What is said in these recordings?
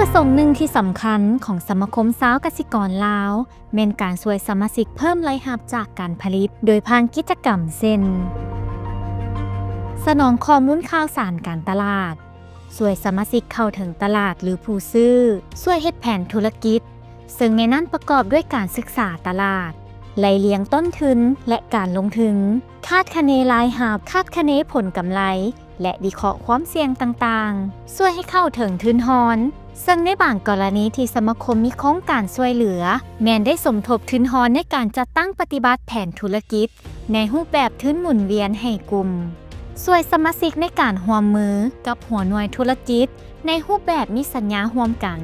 ປະສົງໜຶ່ງທີ່ສຳຄັນຂອງສະມາຄົມຊາວກະສິກອນລາວ ແມ່ນການຊ່ວຍສະມາຊິກເພີ່ມລາຍຮັບຈາກການຜະລິດ ໂດຍຜ່ານກິດຈະກຳເຊັ່ນ ສະໜອງຂໍ້ມູນຂ່າວສານການຕະຫຼາດ, ຊ່ວຍສະມາຊິກເຂົ້າເຖິງຕະຫຼາດ ຫຼື ຜູ້ຊື້, ຊ່ວຍເຮັດແຜນທຸລະກິດ, ເຊິ່ງໃນນັ້ນປະກອບດ້ວຍການສຶກສາຕະຫຼາດ, ໄລ່ລຽງຕົ້ນທຶນ ແລະ ການລົງທຶນ, ຄາດຄະເນລາຍຮັບ, ຄາດຄະເນຜົນກຳໄລ ແລະ ວິເຄາະຄວາມສ່ຽງຕ່າງໆ, ຊ່ວຍໃຫ້ເຂົ້າເຖິງທຶນຮອນ, ເຊິ່ງໃນບາງກໍລະນີທີ່ສະມາຄົມມີໂຄງການຊ່ວຍເຫຼືອ ແມ່ນໄດ້ສົມທົບທຶນຮອນໃນການຈັດຕັ້ງປະຕິບັດແຜນທຸລະກິດ ໃນຮູບແບບທຶນໝູນວຽນໃຫ້ກຸ່ມ, ຊ່ວຍສະມາຊິກໃນການຮ່ວມມືກັບຫົວໜ່ວຍທຸລະກິດໃນຮູບແບບມີສັນຍາຮ່ວມກັນ,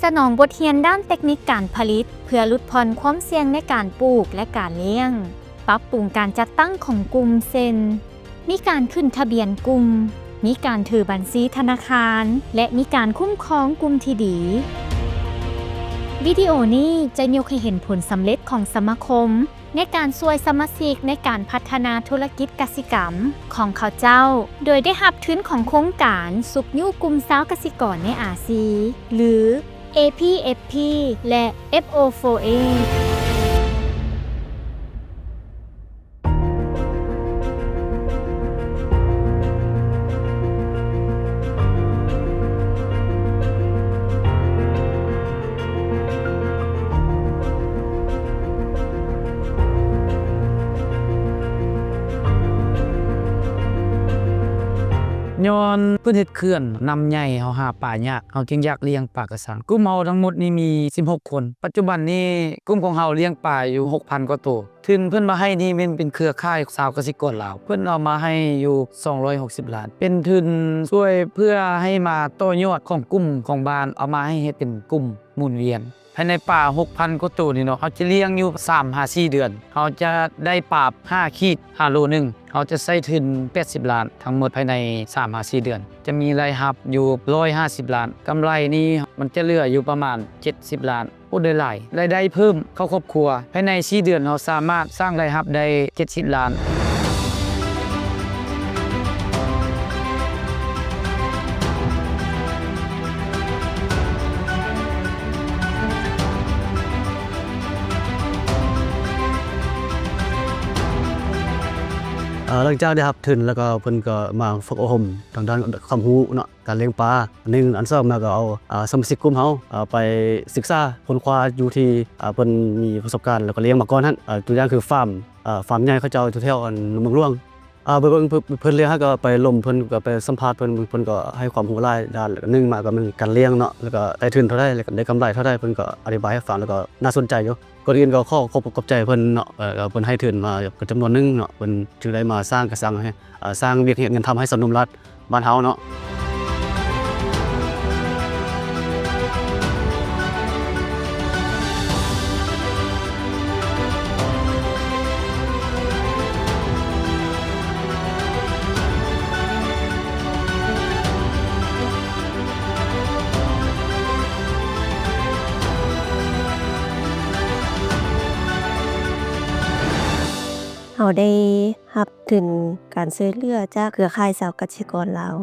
ສະໜອງບົດຮຽນດ້ານເຕັກນິກການຜະລິດ ເພື່ອຫຼຸດຜ່ອນຄວາມສ່ຽງໃນການປູກ ແລະ ການລ້ຽງ, ປັບປຸງການຈັດຕັ້ງຂອງກຸ່ມ ເຊັ່ນ ມີການຂຶ້ນທະບຽນກຸ່ມ, ມີການຖືບັນຊີທະນາຄານ ແລະ ມີການຄຸ້ມຄອງກຸ່ມທີ່ດີ. ວິດີໂອນີ້ຈະຍົກໃຫ້ເຫັນຜົນສຳເລັດຂອງສະມາຄົມ ໃນການຊ່ວຍສະມາຊິກໃນການພັດທະນາທຸລະກິດກະສິກຳຂອງເຂົາເຈົ້າ, ໂດຍໄດ້ຮັບທຶນຂອງໂຄງການຊຸກຍູ້ກຸ່ມຊາວກະສິກອນໃນອາຊີ ຫຼື ເອພີເອັຟພີ ແລະ ເອັຟໂອໂຟເອ. ຍ້ອນເພິ່ນເຮັດເຂື່ອນນ້ຳໃຫຍ່ ເຮົາຫາປາຍາກ ເຮົາຈຶ່ງຢາກລ້ຽງປາກະຊັງ. ກຸ່ມເຮົາທັງໝົດນີ້ມີສິບຫົກຄົນ. ປັດຈຸບັນນີ້ກຸ່ມຂອງເຮົາລ້ຽງປາຢູ່ຫົກພັນກວ່າໂຕ. ທຶນເພິ່ນມາໃຫ້ນີ້ແມ່ນເປັນເຄືອຂ່າຍຊາວກະສິກອນລາວ ເພິ່ນເອົາມາໃຫ້ຢູ່ສອງຮ້ອຍຫົກສິບລ້ານ ເປັນທຶນຊ່ວຍເພື່ອໃຫ້ມາຕໍ່ຍອດຂອງກຸ່ມຂອງບ້ານ ເອົາມາໃຫ້ເຮັດເປັນກຸ່ມໝູນວຽນ. ພາຍໃນປາຫົກພັນກວ່າໂຕນີ້ເນາະ ເຮົາຈະລ້ຽງຢູ່ສາມຫາສີ່ເດືອນ ເຮົາຈະໄດ້ປາຫ້າຂີດ ຫາໂລໜຶ່ງ ເຮົາຈະໃຊ້ທຶນແປດສິບລ້ານ ທັງໝົດພາຍໃນສາມຫາສີ່ເດືອນ ຈະມີລາຍຮັບຢູ່ຮ້ອຍຫ້າສິບລ້ານ ກຳໄລນີ້ມັນຈະເຫຼືອຢູ່ປະມານເຈັດສິບລ້ານ. ໂອ້ ໄດ້ຫຼາຍ ລາຍໄດ້ເພີ່ມເຂົ້າຄອບຄົວ ພາຍໃນສີ່ເດືອນເຮົາສາມາດສ້າງລາຍຮັບໄດ້ເຈັດສິບລ້ານ. ເອີ ຫຼັງຈາກໄດ້ຮັບທຶນແລ້ວກໍ ເພິ່ນກໍມາຝຶກອົບຮົມທາງດ້ານຄວາມຮູ້ເນາະ ການລ້ຽງປາ ອັນໜຶ່ງ. ອັນສອງມາກໍເອົາ ອາ ສະມາຊິກກຸ່ມເຮົາ ອາ ໄປສຶກສາຄົ້ນຄວ້າຢູ່ທີ່ ອາ ເພິ່ນມີປະສົບການ ແລ້ວກໍລ້ຽງມາກ່ອນຫັ້ນ. ອາ ຕົວຢ່າງຄືຟາມ ອາ ຟາມໃຫຍ່ເຂົາເຈົ້າຢູ່ແຖວ ອັນ ເມືອງຫຼວງ ອາ ໄປເບິ່ງເພິ່ນ ເພິ່ນລ້ຽງ ເຮົາກໍໄປລົມເພິ່ນ ກໍໄປສຳພາດເພິ່ນ ເພິ່ນກໍໃຫ້ຄວາມຮູ້ຫຼາຍດ້ານ. ແລ້ວກໍໜຶ່ງມາກໍແມ່ນການລ້ຽງເນາະ ແລ້ວກໍໄດ້ທຶນເທົ່າໃດ ແລ້ວກໍໄດ້ກຳໄລເທົ່າໃດ ເພິ່ນກໍອະທິບາຍໃຫ້ຟັງ ແລ້ວກໍໜ້າສົນໃຈຢູ່. ກ່ອນອື່ນກໍຂໍຂອບອົກຂອບໃຈເພິ່ນເນາະ ເອີ ເພິ່ນໃຫ້ທຶນມາຈຳນວນໜຶ່ງເນາະ ເພິ່ນຈຶ່ງໄດ້ມາສ້າງກະຊັງໃຫ້ ເອີ ສ້າງວຽກເຮັດງານທຳໃຫ້ຊາວໜຸ່ມລາດບ້ານເຮົາເນາະ. ເຮົາໄດ້ຮັບທຶນການຊ່ວຍເຫຼືອຈາກເຄືອຂ່າຍຊາວກະສິກອນລາວ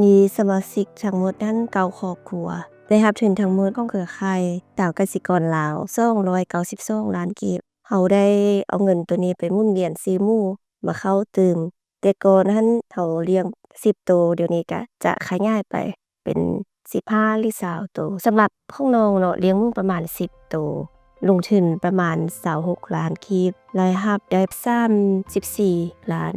ມີສະມາຊິກທັງໝົດນັ້ນເກົ້າຄອບຄົວ ໄດ້ຮັບທຶນທັງໝົດຂອງເຄືອຂ່າຍຊາວກະສິກອນລາວສອງຮ້ອຍເກົ້າສິບສອງລ້ານກີບ. ເຮົາໄດ້ເອົາເງິນໂຕນີ້ໄປໝູນວຽນຊື້ໝູມາເຂົ້າຕື່ມ. ແຕ່ກ່ອນຫັ້ນເຮົາລ້ຽງສິບໂຕ ດຽວນີ້ກະຈະຂະຫຍາຍໄປເປັນສິບຫ້າ ຫຼື ຊາວໂຕ. ສຳລັບຂອງນ້ອງເນາະ ລ້ຽງໝູປະມານສິບໂຕ ລົງທຶນປະມານຊາວຫົກລ້ານກີບ ລາຍຮັບໄດ້ສາມສິບສີ່ລ້ານ.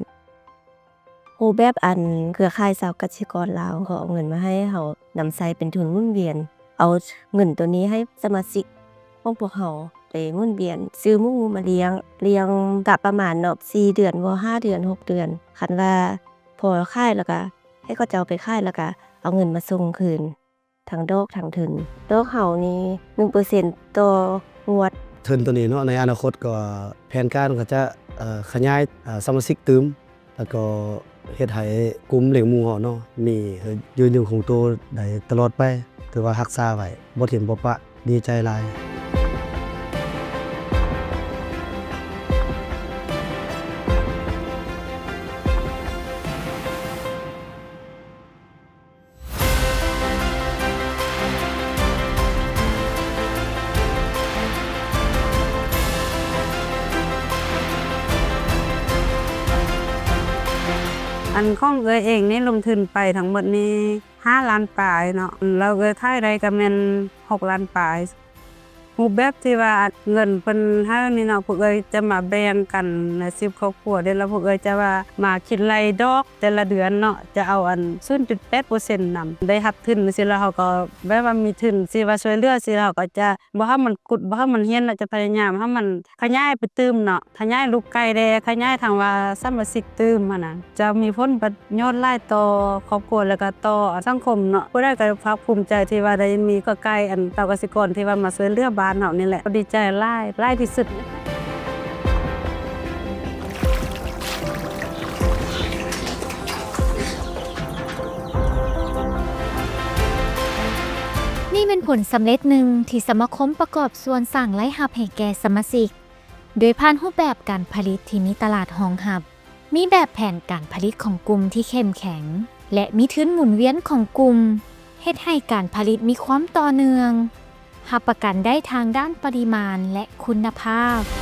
ຮູບແບບອັນເຄືອຂ່າຍຊາວກະສິກອນລາວ ເຂົາເອົາເງິນມາໃຫ້ເຮົານຳໃຊ້ເປັນທຶນໝູນວຽນ ເອົາເງິນໂຕນີ້ໃຫ້ສະມາຊິກຂອງພວກເຮົາໄປໝູນວຽນ ຊື້ໝູມາລ້ຽງ ລ້ຽງກະປະມານເນາະ ສີ່ເດືອນບໍ່ ຫ້າເດືອນ ຫົກເດືອນ ຄັນວ່າພໍຂາຍແລ້ວກະໃຫ້ເຂົາເຈົ້າໄປຂາຍ ແລ້ວກະເອົາເງິນມາສົ່ງຄືນ ທັງດອກທັງທຶນ. ດອກເຮົານີ້ໜຶ່ງເປີເຊັນຕໍ່ງວດ. ທຶນໂຕນີ້ເນາະ ໃນອະນາຄົດກໍແຜນການກໍຈະ ເອີ ຂະຫຍາຍ ເອີ ສະມາຊິກຕື່ມ ແລ້ວກໍເຮັດໃຫ້ກຸ່ມລ້ຽງໝູເຮົາເນາະ ມີ ເອີ ຢືນຍົງຄົງໂຕໄດ້ຕະຫຼອດໄປ ຖືວ່າຮັກສາໄວ້ ບໍ່ຖິ້ມບໍ່ປະ ດີໃຈຫຼາຍ. ເ ອັນຂອງເອື້ອຍເອງນີ້ລົງທຶນໄປທັງໝົດນີ້ຫ້າລ້ານປາຍເນາະ ແລ້ວເອື້ອຍຂາຍໄດ້ກໍແມ່ນຫົກລ້ານປາຍ. ຮູບແບບທີ່ວ່າເງິນເພິ່ນໃຫ້ນີ້ເນາະ ພວກເອື້ອຍຈະມາແບ່ງກັນໃນສິບຄອບຄົວເດ້ ແລ້ວພວກເອື້ອຍຈະວ່າມາຄິດໄລ່ດອກແຕ່ລະເດືອນເນາະ ຈະເອົາອັນສູນຈຸດແປດເປີເຊັນນຳ ໄດ້ຮັບທຶນຈັ່ງຊີ້ ແລ້ວເຮົາກໍແບບວ່າມີທຶນທີ່ວ່າຊ່ວຍເຫຼືອຊີ້ ເຮົາກໍຈະບໍ່ໃຫ້ມັນກຸດ ບໍ່ໃຫ້ມັນຫ້ຽນ ແລ້ວຈະພະຍາຍາມໃຫ້ມັນຂະຫຍາຍໄປຕື່ມເນາະ ຂະຫຍາຍລູກໄກ່ແດ່ ຂະຫຍາຍທາງວ່າສະມາຊິກຕື່ມຫັ້ນນະ ຈະມີຜົນປະໂຫຍດຫຼາຍຕໍ່ຄອບຄົວ ແລ້ວກໍຕໍ່ສັງຄົມເນາະ. ຜູ້ໃດກໍພາກພູມໃຈທີ່ວ່າໄດ້ມີເຄືອຂ່າຍອັນເຕົ້າກະສິກອນທີ່ວ່າມາຊ່ວຍເຫຼືອບ້ານເຮົານີ້ແຫຼະ ກໍດີໃຈຫຼາຍ ຫຼາຍທີ່ສຸດ. ນີ້ແມ່ນຜົນສຳເລັດໜຶ່ງທີ່ສະມາຄົມປະກອບສ່ວນສ້າງລາຍຮັບໃຫ້ແກ່ສະມາຊິກ ໂດຍຜ່ານຮູບແບບການຜະລິດທີ່ມີຕະຫຼາດຮອງຮັບ, ມີແບບແຜນການຜະລິດຂອງກຸ່ມທີ່ເຂັ້ມແຂງ ແລະ ມີທຶນໝູນວຽນຂອງກຸ່ມ, ເຮັດໃຫ້ການຜະລິດມີຄວາມຕໍ່ເນື່ອງ, ຮັບປະກັນໄດ້ທາງດ້ານປະລິມານ ແລະ ຄຸນນະພາບ.